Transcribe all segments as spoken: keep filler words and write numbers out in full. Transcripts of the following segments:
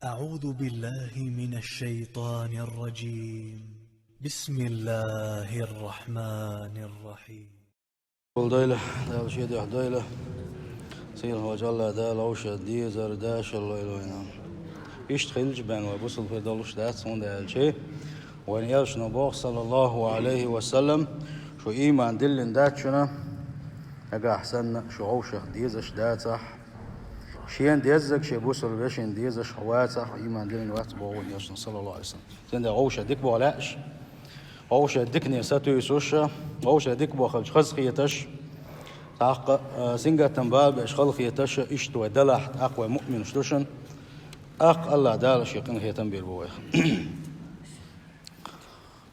أعوذ بالله من الشيطان الرجيم. بسم الله الرحمن الرحيم. Дойла, Дала шедехь дойла. Сийлахьчу Аллах Дала вовшех дезар дашал лойла вайна. Иштта хилча бен вай бусалба хир долуш дац, хӀунда аьлча вайн элчано боху, саллаллаху Ӏалайхи ва саллам, шу ийман диллина дац шуна, нагахь санна шу вовшех дезаш дацахь. Шена деззаг шен бусалба вешина дезаш вацахь, ийман диллина вац боху вайн элчано, саллаллаху Ӏалайхи ва саллам. Цундела вовшех дика боху лаьаш, вовшех дикане сатуьйсуш, вовшех дика бохалча хазахеташ, тӀаккха, а, сингаттам бала беш халахеташ, иштта вай далахь, тӀаккха вай муъминаш ду шуна, тӀаккха Аллах Дала шен къинхетам бийр бу вайх.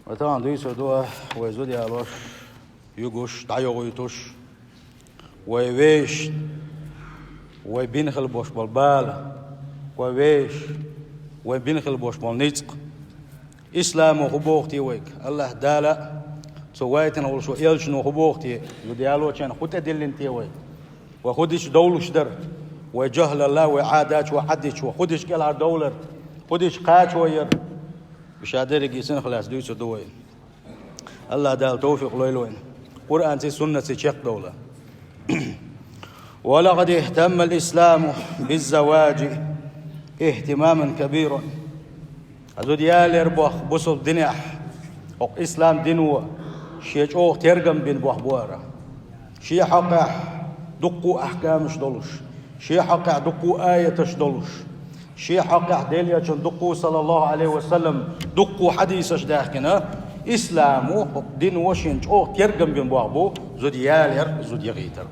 Вай тахана дуьйцур ду вай зуда ялош, югуш, дӀайогӀуьйтуш, вай вешан, вай бина хила бош болу бала, вай вешан, вай бина хила бош болу ницкъ. Исламо хӀун боху те вайга? Аллах Дала а, цо вайтина волуш волу элчано хӀун боху те? Зуда ялочарна хӀун тӀедиллина те вай? Вай хӀун дича довлуш дара? Вай жахӀлалла, вай Ӏадаташ, вай Ӏадаташ, вай хӀун дича кӀелхьардовлар? ХӀун дича кхачо яра? Иштта дерриге цунах лаьцна дуьйцур ду вай. Аллах Дала тавфикъ лойла вайна. Къуръанций, суннатций чекхдовла. ولقد اهتم الإسلام بالزواج اهتماما كبيرا. Зуда ялор боху бусалба динехь, хӀокху ислам дино шен чӀогӀа тергам бина боху бара. Шен хьокъехь дуккха а ахкамаш долуш, шен хьокъехь дуккха а аяташ долуш, шен хьокъехь Делан элчанан дуккха а, саллаллаху Ӏалайхи ва саллам, дуккха а хьадисаш даьхкина, исламо, хӀокху дино шена чӀогӀа тергам бина боху бу зуда ялор, зуда яхийтар.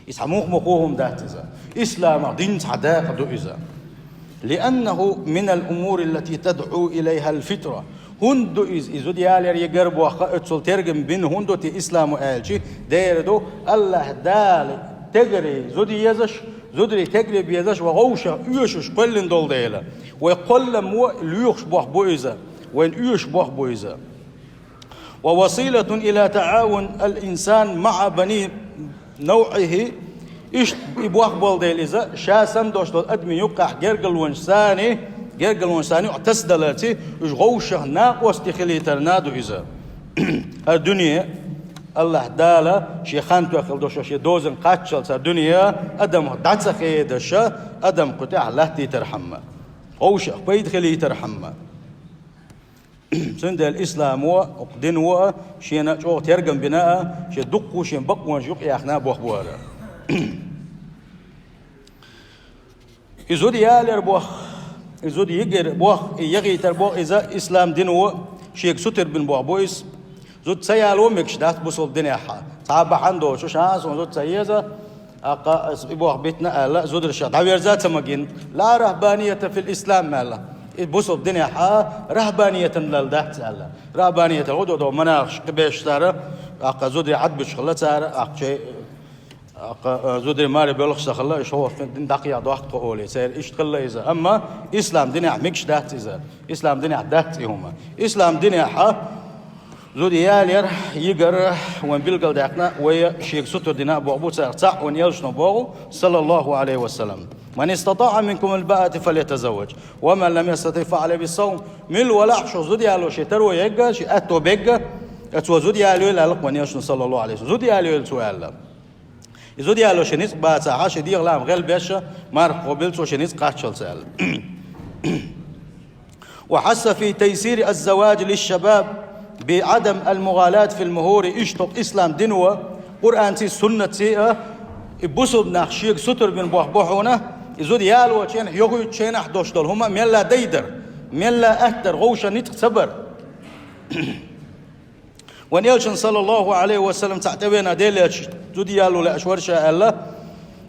Иза цхьа муха-муха хӀума дац иза. Исламах динца цхьа дакъа ду иза. لأنه من الأمور التي تدعو إليها الفطرة. ХӀунда ду иза? И зуда ялор йигар боху оццул тергам бина хӀунда ду те исламо аьлча, дера ду, Аллах Дала тегарий зуда езаш, зударий тегарий безаш вай вовшех оьшуш кхоьллина долу дела. Вай кхолламо лоьхуш боху бу иза, вайна оьшуш боху бу иза. ووسيلة إلى تعاون الإنسان مع بني نوعه. Иштта и боху болу дела иза, ша санна долуш долу адамийн юккъехь гергарлонаш санна, гергарлонаш санна юкъа тасадаларца, уьш вовшех накъостий хилийтарна ду иза. ХӀара дуьне, Аллах Дала шен хан тоьхна хила долуш шен дозанна кхаччалц хӀара дуьне, адам дӀа ца хедаш, адам кху тӀехь латтийтархьама, вовшех пайда хилийтархьама. Цундела исламо, хӀокху дино а, шена чӀогӀа тергам бина а, шен дуккха а шен бакъонаш юкъаяьхна а боху бара. И зуда ялор боху, и зуда йигар боху, и яхийтар боху иза ислам дино шега сутара бина боху бу иза. Зуда ца яло мегаш дац бусалба динехь. Цхьа а бахьана доцуш, а, суна зуда ца еза, тӀаккха аса и боху битина аьлла, зударша дӀаверза а ца магийна. لا رهبانية في الإسلام аьлла. И бусалба динехь рахьбаниятан лала дац аьлла. Рахьбаниятан хӀун ду, до манахаш кхибеш цара, тӀаккха зударий Ӏадбуьтуш хилла цара, тӀаккха чай, тӀаккха, а, зударий маре боьлхуш ца хилла, уьш хӀокху дин дӀакхехьа дохку тхо олий. Церан иштта хилла иза. Амма ислам динехь мегаш дац иза. Ислам динехь дац и хӀума. Ислам динехь зуда ялор, йигар вайн билгалдаьккхина, вай шега сутара дина а боху бу царах цхьаъ вайн элчано боху, саллаллаху Ӏалайхи ва саллам: من استطاع منكم الباءة فليتزوج ومن لم يستطع فعليه بالصوم. Мила валахь шух зуда яло шен таро егга, шен аьтто бегга, цо зуда ялойла аьлла вайн элчано, саллаллаху Ӏалайхи ва саллам. Зуда ялойла цо аьлла. И зуда яло шен ницкъ бацахь, шен дегӀан лаам гӀелбеш, марха кхобийла цо шен ницкъ кхаччалц аьлла. وحث في تيسير الزواج للشباب بعدم المغالاة في المهور. Иштта хӀокху ислам дино, Къуръанций, суннатций а, и бусалба нах шега сутара бина боху бу хьуна, и зуда ялочу хенахь, йохуьйтучу хенахь долуш долу хӀума мелла дайдар, мелла аттар, вовшан ницкъ ца бар. Вайн элчанна, саллаллаху Ӏалайхи ва саллам, цхьаъ тӀевеана Делан элча зуда яло лаьаш вара ша аьлла.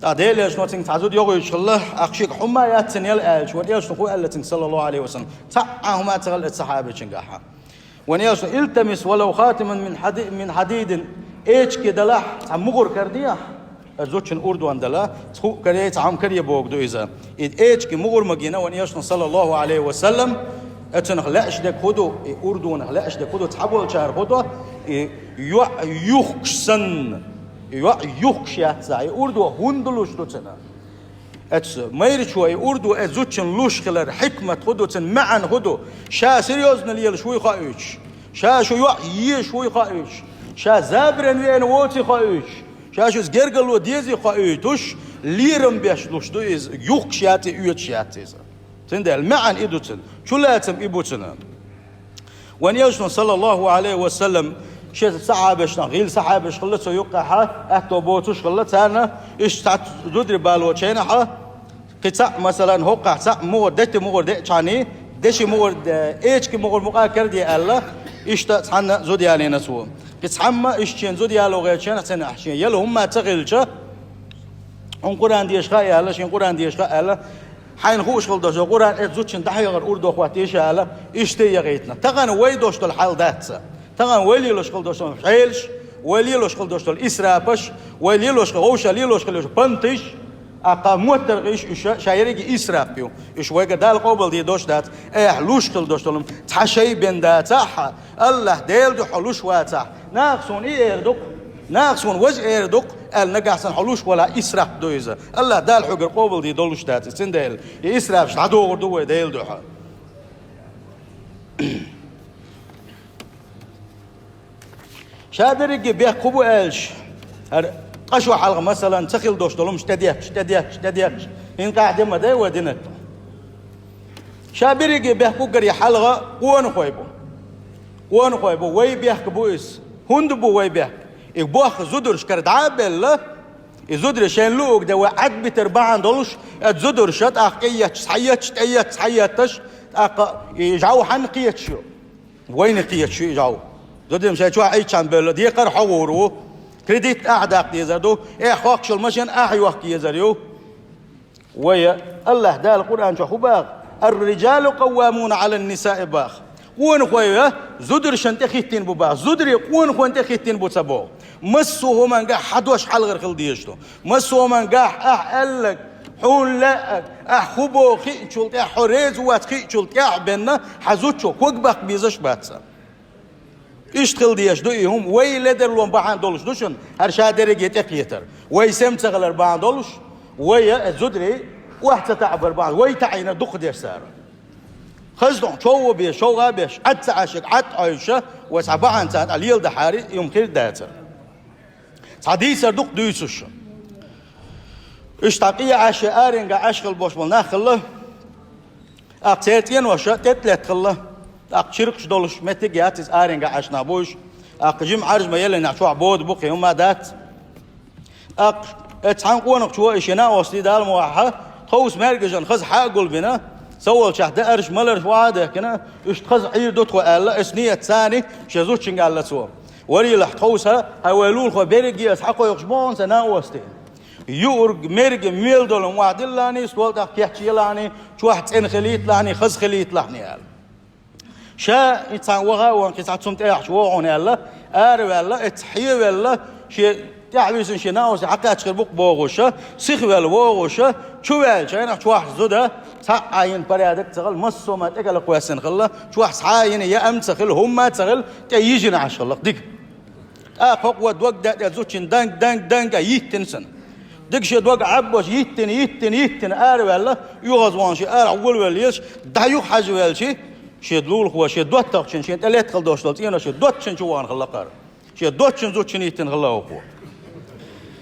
ТӀаккха Делан элчано цуьнга цхьа зуда йохуьйтуш хилла, тӀаккха шега хӀума яц цуьнан яла аьлча, вайн элчано хӀун аьлла цуьнга, саллаллаху Ӏалайхи ва саллам? Цхьа а хӀума ца хилла оцу сахьабечуьнгахь. Вайн элчано: التمس ولو خاتما من حدي-، من حديد. Эчиге далахь, цхьа мугӀар карадехьа, оцу зудчун урдон дала, цхьа хӀуъ каре, цхьа хӀума каре бохург ду иза. И эчиге мугӀар магийна вайн элчано, саллаллаху Ӏалайхи ва саллам, оцунах лаьаш дерг хӀун ду, и урдонах лаьаш дерг хӀун ду, цхьаболчара хӀун до, и йоӀ юхкуш санна, и йоӀ юхкуш яц цхьа, и урдо хӀунда луш ду цунах? Эцу майрачо и урдо эцу зудчун луш хилар хьикмат хӀу ду, цун маьӀан хӀу ду, ша серьёзно лелаш вуй хоуьйтуш, ша шу йоӀ езаш вуй хоуьйтуш, ша забаран веана воций хоуьйтуш, ша шуьца гергарло дезий хоуьйтуш, лерам беш луш ду иза, юхкуш яц и, оьцуш яц иза. Цундела маьӀан и ду цун, чулацам и бу цун. Вайн Элчано, саллаллаху Ӏалайхи ва саллам, шен сахьабашна, гӀийла сахьабаш хилла цу юккъехьа, аьтто боцуш хилла царна, иштта цхьацца зударий балочу хенахьа, кхин цхьаъ, масалан, хӀокхахь цхьаъ мугӀар, дети мугӀар деъчхьаний, деши мугӀар, э, эчки мугӀар мукъа караде аьлла, иштта цхьанна зуда ялийна цо. Кхин цхьамма иштта шен зуда яло гӀертачу хенахь, цхьаннахьа шен яла хӀумма ца хилча, хьуна Къуръан деша хаьа аьлла, шен Къуръан деша хаьа аьлла, хьайна хууш хила долуш долу Къуръан эцу зудчун дӀахьехар урдохуьттийша аьлла, иштта яхийтина. Тахана вай долуш долу хьал дац. Тахана вай лелош хила долуш долу хьелаш, вай лелош хила долуш долу исрапаш, вай лелош хила, вовшах лелош хила йолуш понташ, а кхаа моттаргӀа иштта уьш ша ерриге исрап ю. Уьш вайга Дала къобалдийр долуш дац. Ахь луш хила долуш долу цхьа шай бен дацахь, АллахӀ Делан дуьхьа луш вацахь, наха суна и эр ду-кх, наха суна важа эр ду-кх, аьлла, нагахь санна хьо луш валахь, исрап ду иза. АллахӀ Дала хьоьгара къобалдийр долуш дац иза. Цундела и исрапаш дӀадохур ду вай Делан дуьхьа. Ша берриге бехк хӀу бу аьлча, хӀара ткъа шо хьалха, масалан, ца хила долуш долу хӀумаш тӀедетташ, тӀедетташ, тӀедетташ, хӀинца къаьхьа де ма дай вай динатта. Ша берриге бехк уггаре хьалха къонахой бу. Къонахой бу, вай бехк бу иза. ХӀунда бу вай бехк? И боху зударшкара дӀа а белла, и зударий шайна луъург де вай Ӏадбитар бахьана долуш, эцу зударша тӀаккха тӀеетташ, схьаетташ, тӀеетташ, схьаетташ, тӀаккха и жӀов хьанна кхеташ ю? Вайна кхеташ ю и жӀов. Зударий шайн чохь Ӏийчхьана бевлла, декхар хьо гӀур ву. Кредит ахь даккха дезар ду, эхь хоккхуш йолу машен ахь йохка езар ю. Вай, АллахӀ Дала Къуръан чохь хӀу баха? «Ар-риджалу къаввамуна Ӏалан-нисаи», баха. Къонахой зударшна тӀе хӀиттийна бу баха. Зударий къонахойн тӀе хӀиттийна бу ца боху. Массо а хӀумангахь хьан дош хьалхара хила дезаш ду. Массо а хӀумангахь ахь аьлларг, хьуна лаьарг, ахь хӀу боху хиъначул тӀаьхьа, хьо реза вац хиъначул тӀаьхьа бенна, хьан зудчо ког баккха безаш бац. Иштта хила дезаш ду и хӀума, вай ледарлон бахьана долуш ду шуна, хӀара ша дерриге тӀекхетар. Вай сема ца хилар бахьана долуш, вай а зударий охьа ца таӀабар бахьана, вай таӀийна дукхадерш цара. Хаза дохьу човгӀа беш, човгӀа а беш, Ӏад ца Ӏаш, Ӏад Ӏойша, вай цхьа бахьана царна тӀе леладахьара, и хӀума хир дацара. Цхьа дийцар дукха дуьйцуш. Иштта къе Ӏаш, аренга Ӏаш хила бош болу нах хилла, тӀаккха церан цӀеноша тӀе тӀелетта хилла, тӀаккха чиркхаш долуш меттиг яц иза, аренга Ӏаш нах бу уьш, тӀаккха жима Ӏаржа ма еллинехь чохь бода бу, кхин хӀумма дац. ТӀаккха эцу цхьана къонахчо и шен накъостий, Дала мукъ лахь, тховса маьркӀажан хаза хьа а гулбина, ца волчохь даарш, маларш охьа а дехкина, уьш тхаза Ӏийр ду тхо аьлла, эцу нийятца царна шен зудчуьнга аьлла цо. Варийлахь тховса, хьайн вай лулахой берриге а аса хьакхойкхуш бу хьуна сан накъостий. Юург, мерг, мел долу охьадиллахьний, стол тӀехь кечъелахьний, чохь цӀена хилийталахьний, хаза хилийталахьний аьлла. Ша и цхьана ваха а вахана, кхин цхьа цунна тӀехьа вогӀу хьуна аьлла, араваьлла, эццахь хьевелла, шен тӀаьхьависина шен накъостий хьакхаьчна хир бу-кх бохуша, сихвелла вогӀуша, чуваьллачу хенахь чохь зуда, цхьа а йина порядок ца хилла, массо а хӀума тӀекӀалкхоьссина хилла, чохь цхьа а йина яа а ца хилла, хӀумма а ца хилла, тӀе йижина Ӏаш хилла-кх дика. ТӀаккха хӀокхо дог даьтта зудчун данг, данг, данг а йиттина цунна. Дика шен дог Ӏаббош йиттина, йиттина, йиттина араваьлла, оьгӀазвахана шен арахь волавелла езаш, дӀа юха хьажа ваьлчи, шен лулахо, шен доттагӀчун, шен тӀе летта хила долуш долу цӀенош шен доттагӀчун чу вахана хилла-кх хӀара. Шен доттагӀчун зудчун йиттина хилла хӀокхо.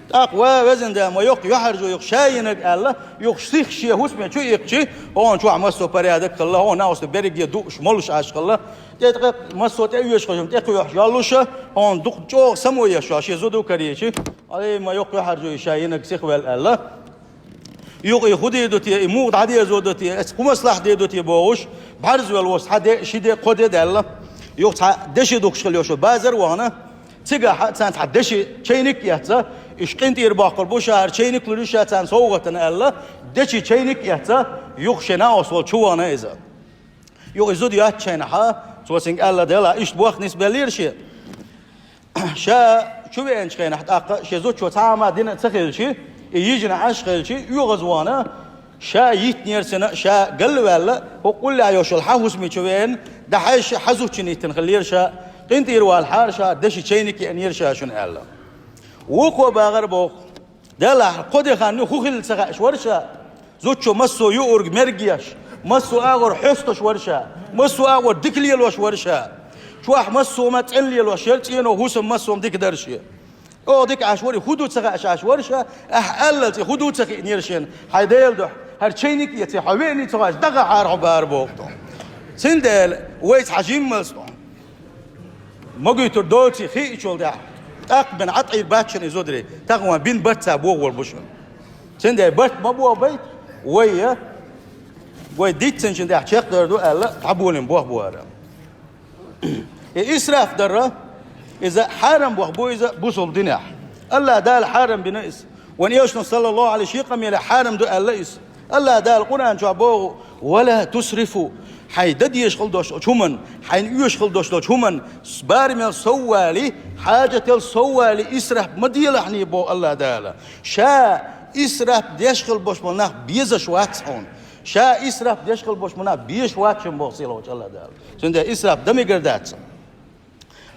ТӀаккха, ва, везан Дела, ма йоккха юьхьӀаьржо ю-кх, ша йинарг аьлла, юха сиха шен хӀусаме чу иккхичи, хьуна чохь массо а порядок хилла, хьуна накъостий берриге дууш, молуш Ӏаш хилла, тӀе ткъе массо а тӀеоьшуш хӀума тӀекхоьхьуш йоллуша, хьуна дукха чӀогӀа само еш йолу шен зуда карийчи, ай, ма йоккха юьхьӀаьржо ю ша йинарг сихвелла аьлла. Юха и хӀун дийр ду те, и муха дӀадезо ду те, эцу хӀун маслахьат дийр ду те бохуш, бӀарзвелла волу цхьа де, ши де, кхо де даьлла. Юха цхьа деши дукхуш хилла йолуш базар а вахана, цигахь а царна цхьа деши чайник а эцна, уьш къинтӀера боккхур бу ша, хӀара чайник лур ю ша царна совгӀатана аьлла, деши чайник а эцна, юха шен накъост волчу чу вахана иза. Юха и зуда йоццучу хенахьа, цо цуьнга аьлла, Дела, иштта бохка нисбеллера шен. Ша чу веанчу хенахь тӀаккха шен зудчо цхьа а хӀума дина а ца хилчи, и йижина Ӏаш хилчи, оьгӀазвахана, ша йиттинера цунна, ша галваьлла, хӀокху уллехь йолуш йолу хьан хӀусаме чу веана, дӀахьаьжча хьан зудчун йиттина хиллера ша, къинтӀера валахьара ша, деши чайник а еанера ша шуна аьлла. Вукхо бахара боху, Делахь, кхо де хан ю, хӀун хилла ца хаьаш вара ша. Зудчо массо а юург мергеш, массо а агӀор хьоьстуш вара ша, массо а агӀор дика лелош вара ша. Чохь массо а ма цӀена лелош яра, цӀено хӀусам массо а дика дара шен. Оха дика Ӏаш вара, хӀун ду ца хаьаш Ӏаш вара ша, ахьа аллалц и хӀун ду ца хиънера шена, хьайн Делан дуьхьа, хӀара чайник а эций, хьо веаний ца хош, дагахьара хьо бара боху тхо. Цундела вайца хьан жиммалц тхо. Ма гуьйтур доций хиъчул тӀаьхьа, тӀаккха бен Ӏа тӀера бац шуна и зударий, тахана бина барт ца бохор бу шуна. Цундела барт ма бохабайта, вай, вай дийцинчун тӀехь чекхдер ду аьлла, дӀаболийна бохабора. И исраф дар, иза хьарам боху бу иза бусалба динехь. АллахӀ Дала хьарам бина иза. Вайн Элчано, саллаллаху Ӏалайхи, шен къамелехь хьарам ду аьлла иза. АллахӀ Дала Къуръан чохь боху: «Ва ла тусрифу». Хьайн дан дезаш хила долчу хӀуманна, хьайна оьшуш хила долчу хӀуманна, барамел сов валий, хьаьжател сов валий, исраф ма делахьний, боху АллахӀ Дала. Ша исраф деш хила болуш болу нах безаш вац хьуна. Ша исраф деш хила болуш болу нах безаш вац шуна, боху сийлахьчу АллахӀ Дала. Цундела исраф дан мегар дац.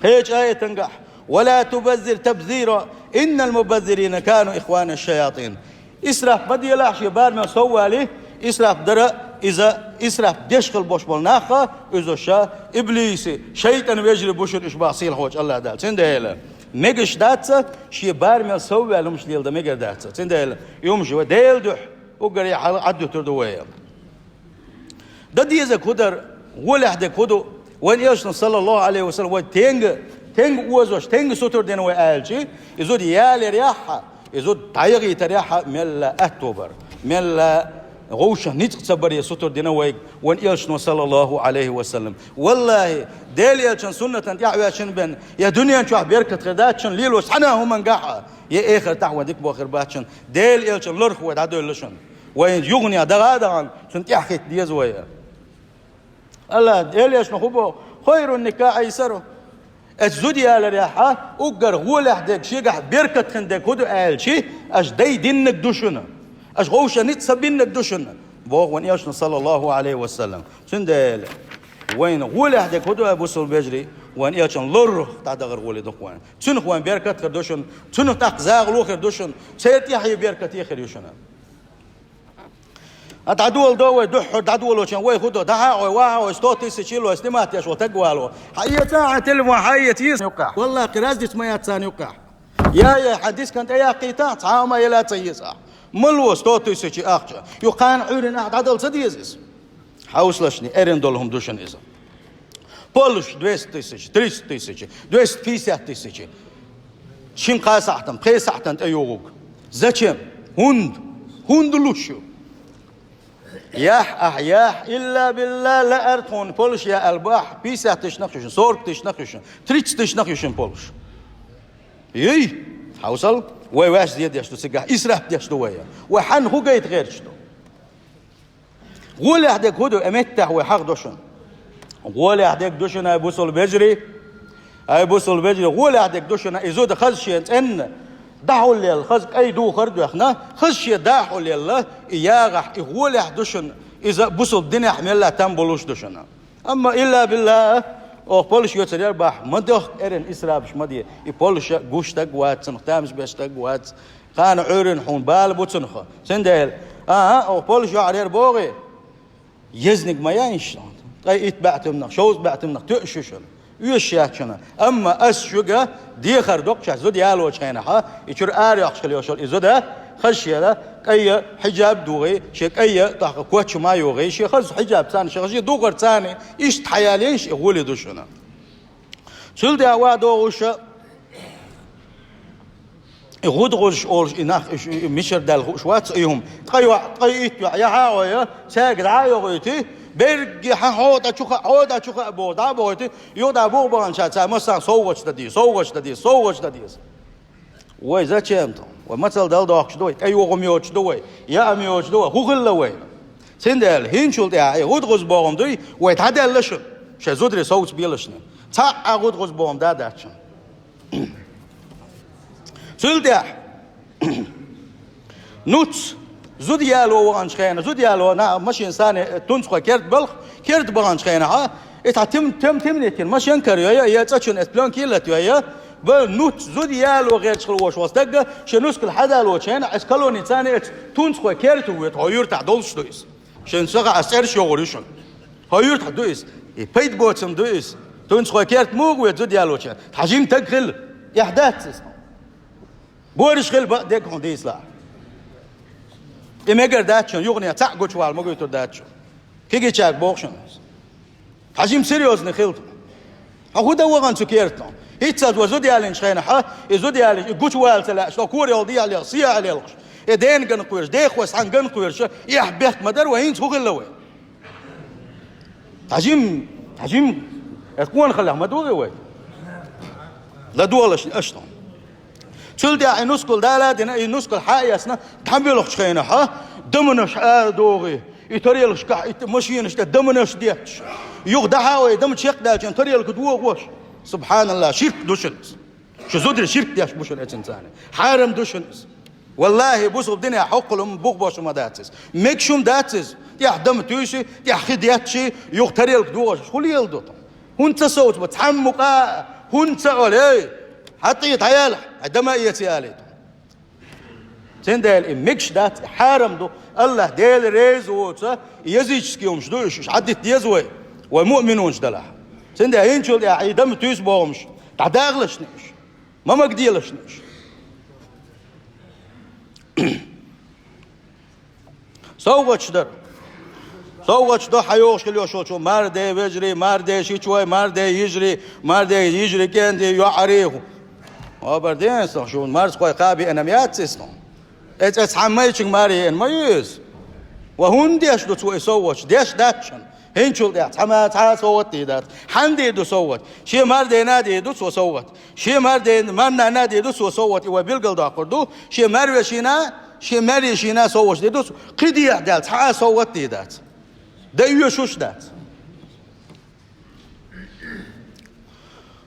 Кхечу аятангахь: «Ва ла тубаззир табзира, иннал мубаззирина кану ихвана шаятин». Исраф ма делахь шен барамел сов валий, исраф дара иза, исраф деш хила болуш болу нах, иза ша иблиси, шайтӀан вежарий бу шуна уьш, боху сийлахьчу АллахӀ Дала. Цундела мегаш дац шен барамел сов ваьлла хӀумаш леладан, мегар дац. Цундела и хӀумаш вай Делан дуьхьа уггаре хьалха Ӏаддуьтур ду вай. Дан дезарг хӀун дара, гӀолехь дерг хӀун ду? Вайн Элчано, саллаллаху Ӏалайхи ва саллам, вай тенга, тенга озош, тенга сутара дина вай аьлчи, и зуда яларехь а, и зуда дӀаяхийтарехь а мелла аьтто бара, мелла вовшах ницкъ ца баре сутара дина вайга вайн Элчано, саллаллаху Ӏалайхи ва саллам. Валлахи, Делан Элчан суннатан тӀаьхьаваьлча бен, я дуьнен чохь беркат хир дац шуна лелош цхьана а хӀумангахь а, я эхартахь вайн дика бохур бац шуна, Делан Элчан ларх вай дӀадоьлла шуна. Вайн юханехь дагӀа а дахана, цунна тӀаьхьахӀитта деза вай. АллахӀ Делан Элчано хӀун боху: «Хайрун никахь айсару». Аса зуда яларехь а, уггар гӀолехь дерг, шегахь беркат хин дерг хӀун ду аьлчи, аша дай диннарг ду шуна, аша вовшах ницкъ ца биннарг ду шуна, боху вайн Элчано, саллаллаху Ӏалайхи ва саллам. Цундела вайна гӀолехь дерг хӀун ду, ай бусалба вежарий, вайн Элчан ларх дӀадахар гӀоле ду-кх вайна. Цунах вайн беркат хир ду шуна, цунах тӀаккха загӀало хир ду шуна, церан тӀаьхье беркате хир ю шуна. А дӀадоладо вай, дуьххьара дӀадолочун вай хӀун до? ДӀахьа а гӀой, вахьа а гӀой, сто тысяч йилой, снимать еш волу таг вало. Хьаэца хьайн телефон, хьаэца йиса юккъехь. Валлахи, раздиц ма яц царна юккъехь. Я, я, хьан дискан тӀеяккхийта, цхьа а ма яла ца еза ахь. Мало сто тысяч ахча. Ю кхана Ӏуьйрина ахь дӀадала ца деза иза. Хьовсалаш, эрна долу хӀума ду шуна иза. Польша двести тысяч, триста тысяч, двести пятьдесят тысяч. Шин-кхаа сахьтан, пхеа сахьтан тӀе югӀуг. Зачем? ХӀунда? ХӀунда луш ю? Яхь, ахь яхь, илла билла, лаьара тхуна Польша яа аьлла бу ахь, пятьдесят тысяч нах ю шуна, сорок тысяч нах ю шуна, тридцать тысяч нах ю шуна Польша. Юй! Хьовсал, вай ваьш зен деш ду цигахь, исраф деш ду вай. Вай хьанна хӀун гайта гӀерташ ду? ГӀолехь дерг хӀун ду, и меттехь вай хьагӀ до шуна. ГӀолехь дерг ду шуна, ай бусалба вежарий, ай бусалба вежарий, гӀолехь дерг ду шуна, и зуда хаза шена цӀенна, дӀахьулъелла, хаза кӀай духар а доьхна, хаза шен дӀахьулъелла, и ягӀахь, и гӀолехь ду шуна, иза бусалба динехь мелла там болуш ду шуна. Амма илла билла, оха Польша йоцур яра бахь, ма дохка эрна исрафаш ма де, и Польша гуш стаг вац, цунах тамаш беш стаг вац, кхана Ӏуьйрина хьуна бала бу цунах. Цундела, а, а, оха Польша йоӀарера бохий, езниг ма яйнаш, ткъе итт баьӀтимнах, шовзткъа баьӀтимнах тоьуш ю шуна, оьшуш яц шуна. Амма ас шуьга дехар доккхуш, зуда ялочу хенахь, и чуьра арайоккхуш хила йолуш йолу и зуда, хаза шена кӀай хьиджаб а дугӀий, шен кӀай тӀаккха коч ма а югӀий, шен хаза хьиджаб царна, шен хаза духар царна, иштта хьаялийша и гӀоле ду шуна. Цул тӀаьхьа ван догӀуша, и гӀудгӀузаш олуш, и нах, и ш-, и мичара даьлла хууш вац и хӀума. Ткъе йоӀ, ткъе итт йоӀ, яхьа а гӀой, цаьрга дӀа а йогӀуьйтий, берриге хьан хьо тӀа чу хаьа, хьо тӀа чу хаьа боху, дӀа а бохуьйтий, юха дӀа буха баханча цара массарна совгӀаташ дан деза, совгӀаташ дан деза, совгӀаташ дан деза. Вай зачем-то? Вай мацалла дала дохкуш ду вай, тӀе йогӀу йоцуш ду вай, яа йоцуш ду вай, хӀун хилла вайна? Цундела, хӀинчул тӀаьхьа, и гӀудгӀуз боху дуй, вай дӀадаьлла шуна, шайн зударий совца белашна. Цхьа а гӀудгӀуз боху да дац шуна. Цул тӀаьхьа нуц, зуда яло ваханчу хенахь, зуда яло, на, машина сани, э, тунцхой керта балха, керта баханчу хенахь, а, и цхьа тим-, тем-, темнитина машина карайой, я цӀа чуьнан эцу плёнка латайой, Ва нуц зуда яло гӀерташ хила волуш волу стаг, шен нускал хьадалочу хенахь, аса колони царна эца тунцхой керта ву, хьо юьртахь долуш ду иза. Шен саха аса цӀераш йогӀур ю шуна. Хьо юьртахь ду иза. И пайда боцам ду иза. Тунцхой керта муха ву зуда ялочу хенахь? Тхьа жима таг хила. Эхь дац иза. Бораш хила бакъ дерг хьуна дийцалахь. И мегар дац шуна, юханехь цхьаъ гучувала ма гуьйтур дац шуна. Кхигичаьрга боху шуна. Хьажим серьёзный хила. Хьо хӀун дан вахана цу кертано? ХӀинцца вай зуда ялийначу хенахь, и зуда ялийча, и гучувала ца лаьа, со кора йолу дехьалех, сехьа лелхаш. И дена ган кхоьруш, дехо сан ган кхоьруш, эхь бехк ма дара вай, хӀинца хӀун хилла вай? Хьажим, хьажим, эс къона хилахь ма дугӀи вай. ЛадогӀалаш аша тхуна. Цул тӀаьхьа и нускал дала а дина, и нускал хьа а ясна, дӀабоьлхучу хенахь, даманаш а догӀий. И тарелкашкахь, и машинаш тӀе даманаш детташ. Юха дахьа а вай, дама чекхдаьлча, тарелка догӀош. Субханалла, ширк ду шуна иза. Шу зударий ширк деш бу шуна эцинца. Хьарам ду шуна иза. Валлахи, бусулба динехь хӀоккхул хӀума бух бош хӀума дац иза. Мегаш хӀума дац иза. ТӀехь дама туьйсий, тӀехь хи детташий, юха тарелка догӀош. ХӀун леладо тхо? ХӀунда ца совцабо? Цхьамма мукъа а, хӀунда ца олу, эй, хьан тӀе дӀаяла, хьайн дама а эца ялийта. Цундела и мегаш дац, и хьарам ду. АллахӀ Дела реза воцу, и языческий хӀумаш ду уьш, уьш хьадитта деза вай, вай муъминунаш далахь. Цундела хӀинцул тӀаьхьа и дама туьйсу боху хӀумаш дӀадагӀалаш ниъаш, ма магаделаш ниъаш. СовгӀаташ дара. СовгӀаташ до хьан йогӀуш хила йолчу марде вежарий, марде шичой, марде йижарий, марде йижарий кӀентий, йоӀарий. Хабар ден сан, шу марзхой кхаби энам яц иза тхуна. Эцу, эцу хьан майчинг маре эн ма ю иза. Ва хӀунда деш ду цо и совгӀаташ? Деш дац шуна. ХӀинцул тӀаьхьа цхьа ма-, цхьа а совгӀат дийр дац. Хьанна дийр ду совгӀат? Шен мардена дийр ду цо совгӀат. Шен марден-, марнана дийр ду цо совгӀат. И вай билгалдоккхур ду. Шен марвешина, шен марйешина совгӀаташ дийр ду цо. Кхин дехьа даьлла цхьа а совгӀат дийр дац. Дан оьшуш дац.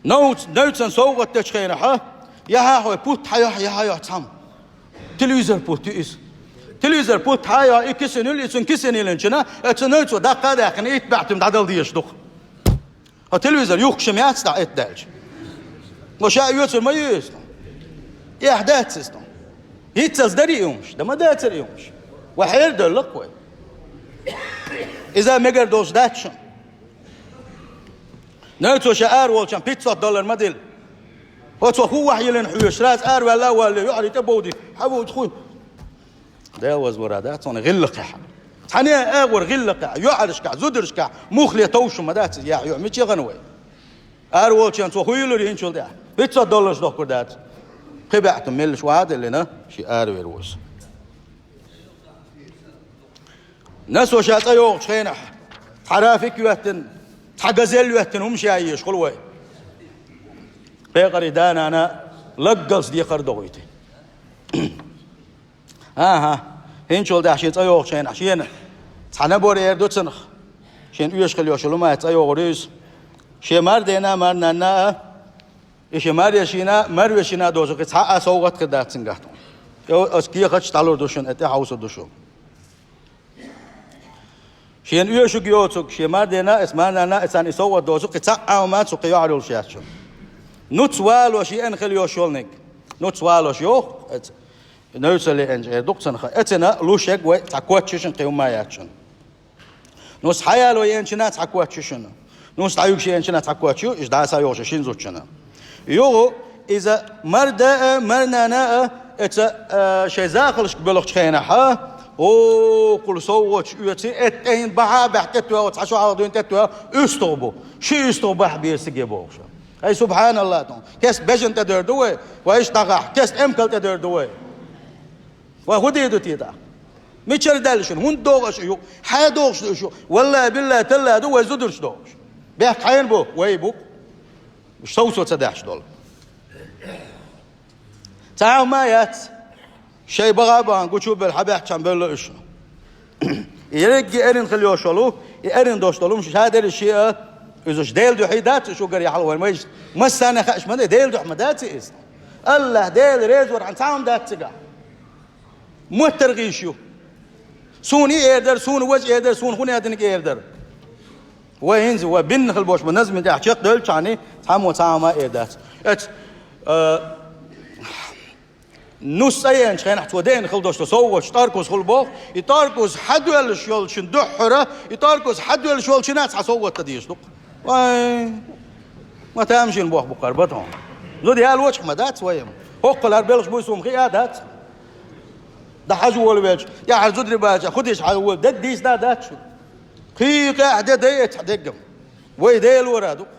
Новц-, новцан совгӀат дечу хенахь, яхьа хьой путт хьан йохь, яхьа йохь цхьамма. Телевизор путт ю иза. Телевизор путт хьан йохь, и кисина юл, и цуьнан кисина йиллинчина, оцу новцо даккха а даьккхина, итт баьхьтим дӀадала дезаш ду-кх. Хьо телевизор юхкуш ма яц дӀа эт даьлча. Ва ша оьцур ма ю иза. Эхь дац иза. ХӀинццалц дарий и хӀумаш, дан ма дацара и хӀумаш. Ва хьера девлла-кх вай. Иза мегар долуш дац шуна. Нагахь цо ша ара волчун пятьсот доллар ма дилла. Оцо хӀун вахьйиллина хьоьжуш, раз араваьлла а валле, йоӀарий тӀе бовди, хьан ву хуй? Дела вазвара дац, цунна гӀиллакхехь. Цхьана а агӀор гӀиллакхехь, йоӀарашкахь, зударшкахь, мухле товш ма дац, яхь йоӀ мича гӀана вай? Ара волчун цо хӀун йиллира хӀинцул тӀаьхьа? Пятьсот долларш дохкур дац. Кхин баьхьтун меллаш ваха а деллина, ши аравер ву иза. Насо ша цӀа йогӀучу хенахь, цхьа рафик йоьттина, цхьа газель йоьттина хӀума ша езаш хуьлу вай. Пекъарий да-нана лаггалц декхар а дохуьйту. АхӀа, хӀинцул тӀаьхьа шен цӀа йогӀучу хенахь шена цхьа набор эр ду цунах. Шен оьшуш хила йолуш лумаца цӀа йогӀур ю иза. Шен мардена а, марнанна а, и шен марйешина а, марвешина а доцург цхьа а совгӀат хир дац цуьнгахь тхуна. Оцу кехаташ дӀалур ду шуна, и тӀе хьовсур ду шу. Шена оьшург йоцург, шен мардена а, эцу марнанна а, эцарна и совгӀат доцург, кхин цхьа а хӀума цу кхин йоӀар йолуш яц шуна. Нуц валош еана хила йолуш йолниг. Нуц валош йоху, эц-, новцалла еанчу эр ду-кх цунах. Эцина луш ерг вай цхьа коч ю шуна, кхин хӀума яц шуна. Нуц хьаяло еанчина цхьа коч ю шуна. Нуц дӀаюьгуш еанчина цхьа коч ю, иштта дӀа са йогӀуш шина зудчунна. Юху иза марда а, марнана а, эца, а, шайн захалшка боьлхучу хенахь, а, о, кхул совгӀаташ оьций, эт тӀе хӀинца бахьа а баьхьа тӀетоьху, цхьа шо хьалха дуьйна тӀетоьху, уьстагӀ бу. Ши уьстагӀ бахьа беза циге бохуш. Ай, субханалла, тун. Кест бежан тӀедер ду вай, вай иштта дӀагӀахь, кест эмкал тӀедер ду вай. Вай хӀун дийр ду те тӀаккха? Мичара даьлла шуна? ХӀунда догӀу аша ю? Хьан догӀуш ду аша ю? Валлай, биллай, талла ду вай зударш догӀуш. Бехк хьайна бу, вай бу-кх. Уьш совцо ца даьхьаш долу. Цхьа хӀума яц. Шайн баха а бахана, гучу а белла, хьан баьхча хьан бевлла уьш. И ерригге эрна хила йолуш йолу, и эрна долуш долу хӀума ша дерриш шиъ а, иза уьш Делан дуьхьа дац, уьш угар яхьал вайн вайшта. Массарна хаьаш ма дай, Делан дуьхьа ма дац иза. АллахӀ Дела реза вара хьан цхьа хӀума дац цигахь. МоттаргӀийш ю. Суна и эр дара, суна важа эр дара, суна хӀун аьдинарг эр дара. Вай хӀинца, вай бинна хила бош ма назмин тӀехь чекхдевллачхьана, цхьаммо цхьа хӀума эр дац. Эц, А, нус цӀа еанчу хенахь цо деана хила долуш долу совгӀаташ тӀоркуз хуьлу боху, и тӀоркуз хьадоьллуш йолчун дуьххьара, и тӀоркуз хьадоьллуш йолчунна цхьа совгӀат дан дезаш ду-кх. Вай, ма тамашийна боху бу-кх хӀара батон. Зуда ялочух ма дац вайна. ХӀоккхул хӀара белхаш буй суна хиъа дац. Дан хьажа волавелча, я хӀара зударий баьлча, хӀун деш хьажа волу, дед дийцина дац шу. Кхин къаьхьа де дай эцхьа деггам. Вай Делора ду-кх.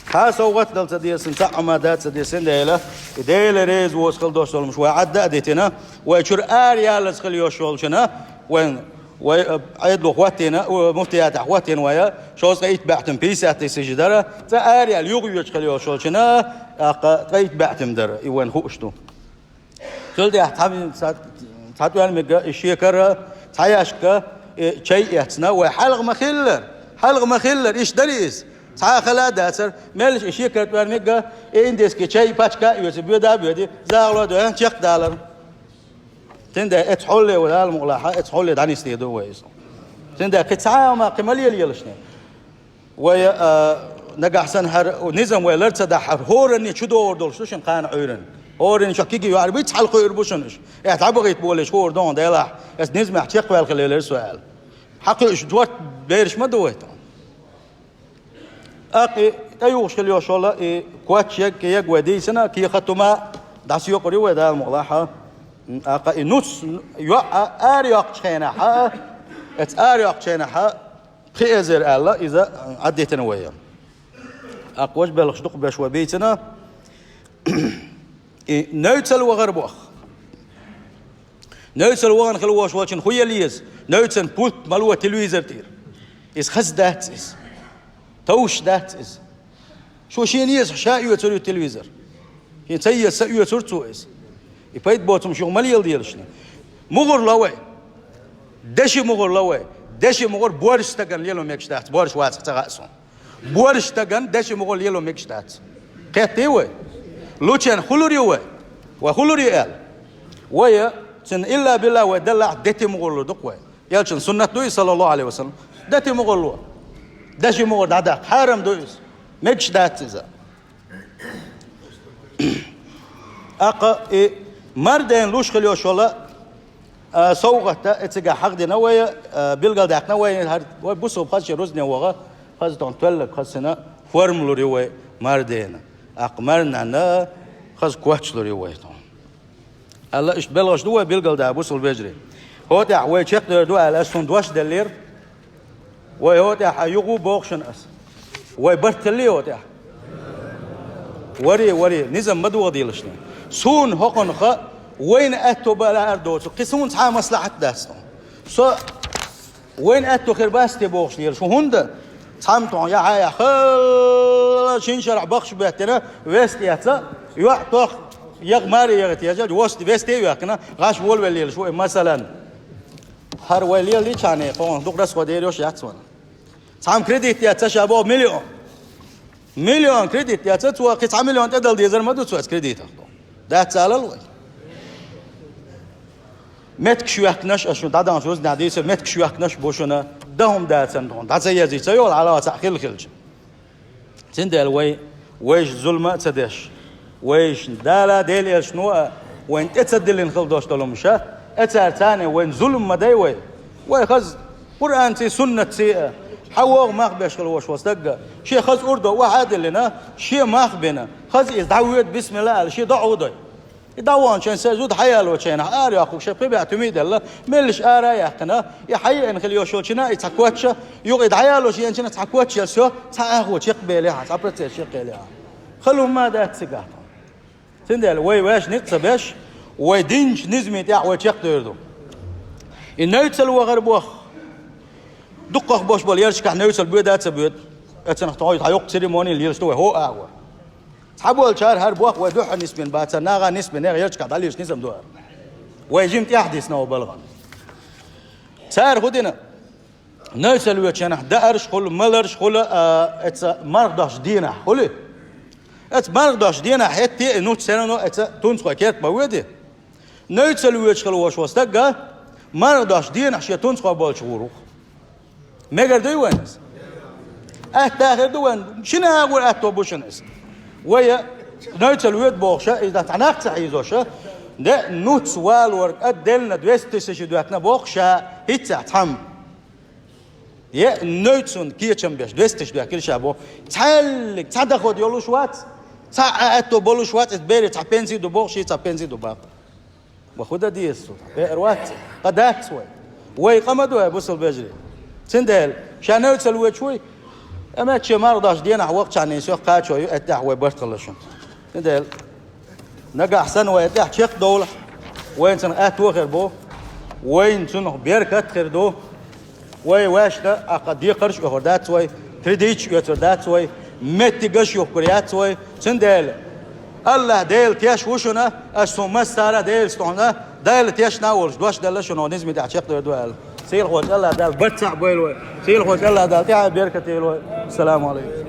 Цхьа совгӀат дала ца деза, цхьа Ӏума дан ца деза, цундела и Дела реза воцу хила долуш долу хӀумаш вай Ӏадда а дитина, вай чуьра ара яллалц хила йолуш йолчунна, вайн, вай, а, Ӏедало хӀоттийна, а, муфтиятехь хӀоттийна вай, шовзткъе итт баьӀтим, пятьдесят тысяч дара, цкъа ара яьлла юхайоьдуш хила йолуш йолчунна, тӀаккха ткъе итт баьӀтим дара, и вайна хууш ду. Цул тӀаьхьа цхьа, цхьа, цхьа тӀоьрмиг а, и шекара, цхьа ящик а, и чай эцна, вай хьалха ма-хиллара, хьалха ма-хиллара, иштта дара иза. Цхьа а хала а дацара, меллаша и шекара тӀоьрмиг а, и индийский чай пачка а оьцу, боьда а боьду, загӀало а доьхна, чекхдалара. Цундела эцу хьоле вай, Дала мукъалахь, эцу хьоле дӀанисде ду вай иза. Цундела кхин цхьа а ма, кхин ма лелаелаш. Вай, а, нагахь санна хӀара низам вай лар ца дахь, хӀара хӀоранна чу догӀур долуш ду шуна кхана Ӏуьйранна. ХӀоранна чохь кегий йоӀар буьйцу хьалакхуьур бу шуна уьш. Э, дӀабахийта болуш хӀора догӀун делахь, ас низамехь чекхваьлла хила елира со аьлла. Хьакхуьуш жорт бераш ма ду вай тхуна. ТӀаккха и тӀеюхуш хила йолуш йолу и коч ег, кег вай дийцина, кехат хӀума дӀасаекъур ю вай Дала мукъалахь. ТӀаккха и нус йоӀ а ара йоккхучу хенахь а, эца ара йоккхучу хенахь а, пхи эзар аьлла, иза Ӏаддитина вай. ТӀаккха важа белхаш дукха беш вай бийцина. И невцал вахар боху. Невцал вахана хила волуш волчун хӀун яла еза? Невцан пульт ма ло телевизор тӀера. Иза хаза дац иза. Товш дац иза. Шу шена еза, ша оьцур ю телевизор. Шен ца еза, са оьцур цо иза. И пайда боцу хӀумаш юха ма леладелаш. МугӀар ло вай. Деши мугӀар ло вай. Деши мугӀар борш стагана лело мегаш дац. Борш вацахь ца хаьа суна. Борш стагана деши мугӀар лело мегаш дац. Кхеттий вай? Лучен хулур ю вай? Вай хулур ю аьлла? Вай, цуьнан илла-билла вай деллахь, дети мугӀар лур ду-кх вай. Элчан суннат ду иза, саллаллаху Ӏалайхи ва саллам. Дети мугӀар ло. Деши мугӀар дӀадаккха. Хьарам ду иза. Мегаш дац иза. ТӀаккха и мардена луш хила йолуш йолу, а, совгӀат а, и цигахь хьахдина вай, а, билгалдаьккхина вай, хӀара вай бусалба хаза шен рузне ваха, хаза тхуна тоьлларг хаза сина форма лур ю вай мардена. ТӀаккха марнанна хаза коч лур ю вай тхуна. Аьлла, иштта белхаш ду вай билгалда, бусалба вежарий. ХӀокху тӀехь вай чекхдер ду аьлла, ас шуна дош деллера. Вай хӀокху тӀехь а юха боху шуна ас. Вай барт хиллий хӀокху тӀехь? Варе, варе, низам ма дохадийлаш. Суна хӀокхунах вайна аьтто бан лаьара доцург, кхин суна цхьа а маслахьат дац тхуна. Со вайна аьтто хир бац те бохуш лела шу. ХӀунда? Цхьамма тхуна яхьа яхьа, хала шина шарахь бахаш беттина, вест эца, йоӀ тох, ягӀ маре ягӀа тежал, вест, весте а вехкина, гӀаш волавелла лела шу, масалан. ХӀара вай лелийчхьана, кхунах дукха расходер йош яц вана. Цхьамма кредит яц ша боху миллион. Миллион кредит яц, цо кхин цхьа миллион тӀедала дезар ма ду цо ас кредитах. Дац алал вай. Меттигаш йоьхкинарш, аш шуна дӀадаханчу вузнехь дийцира, меттигаш йоьхкинарш бу шуна, дахӀум дацарна тхуна, дӀа ца езий, ца йолу хьала ца хилла хилча. Цундела вай, вайша зулма а ца деш, вайшна Дала Дела элчано а вайна тӀе ца диллина хила долуш долу хӀумаш а, эцара царна вайна зулма ма дай вай. Вай хаза Къуръанций, суннатций а, хьан вогӀу мах беш хила волуш волу стаг а, шен хаза урдо охьа а диллина, шен мах бина, хаза иза дӀавоьду, бисмилла аьлла, шен доӀа а дой. И дӀаваханчу хенахь, сайн зуда хьаялочу хенахь, ара йоккхуш, шайн пхи баьӀ туьмий а делла, меллаша ара а яьккхина, и хьаеана хила йолуш йолчунна и цхьа коч а, юха и дӀаялош еанчунна цхьа коч а, всё, цхьа агӀо чекхбелехьа, цхьа процесс чекхъелехьа. Хала хӀумма а дац цигахь. Цундела вай ваьш ницкъ ца беш, вай динчу низамийн тӀехь вай чекхдевр ду. И невцал вахар боху. Дуккхах бош болу ярташкахь невцал боьда а ца боьду. Эцанах тхойта хьан йоккха церемони лелаш ду вай, хӀо а агӀор. Цхьаболчара хӀара боху вай дуьххьара нисбина бацара, наха нисбина, нехан ярташкахь дӀалелаш низам ду хӀара. Вай жима тӀаьхьа дисна вай балгӀан. Цара хӀун дина? Невцал воьдучу хенахь даарш хуьлу, маларш хуьлу, а, эца марха дошучу дийнахь хуьлу. Эца марха дошучу дийнахь хӀетте а и нуц всё равно эца тунцхой керта ма воьду. Невцал воьдуш хила волуш волу стаг а марха дошучу дийнахь шен тунцхой болчу гӀур ву-кх. Мегар дуй вайна иза? Атта хир ду вайн, шина агӀор атто бу шуна иза. Вай, нойцал воьду бохуша, иза цхьа нах ца хьийзоша, де нуц валор кӀа делна двести тысяч доьттина бохуша, хӀинца цхьамма. Е нойцун кечам беш, двести тысяч доьттина ша боху. Цхьаьллиг, цхьа доход йолуш вац, цхьа а атто болуш вац, иза бере цхьа пенсий ду боху, ши цхьа пенсий ду баха. Ма хӀун дан деза цо? Беар вац. Къа дац вай. Вай къа ма ду вай, бусал бежарий. Цундела, ша нойцал воьдуш вуй, амма чу маргӀа дош денахь вакхачарна сох кхачо ю, эттехь вай барт хилла шуна. Цундела, нагахь санна вай эттехь чекхдовла, вайна цунах атто хир бу, вайна цунах беркат хир ду. Вай ваьшна, акха декхарш а оьхур дац вай, кредиташ оьцур дац вай, меттигаш а юхкур яц вай. Цундела, АллахӀ Дела теш ву шуна, аш сон массара а Делаца тхуна, Дела тешна а волуш, дош делла шуна, низме тӀехь чекхдер ду аьлла. Сийлахьчу АллахӀ Дала барт цхьаъ бойла вай, сийлахьчу АллахӀ Дала тӀехь беркат йойла вай. Ассаламу Ӏалайкум.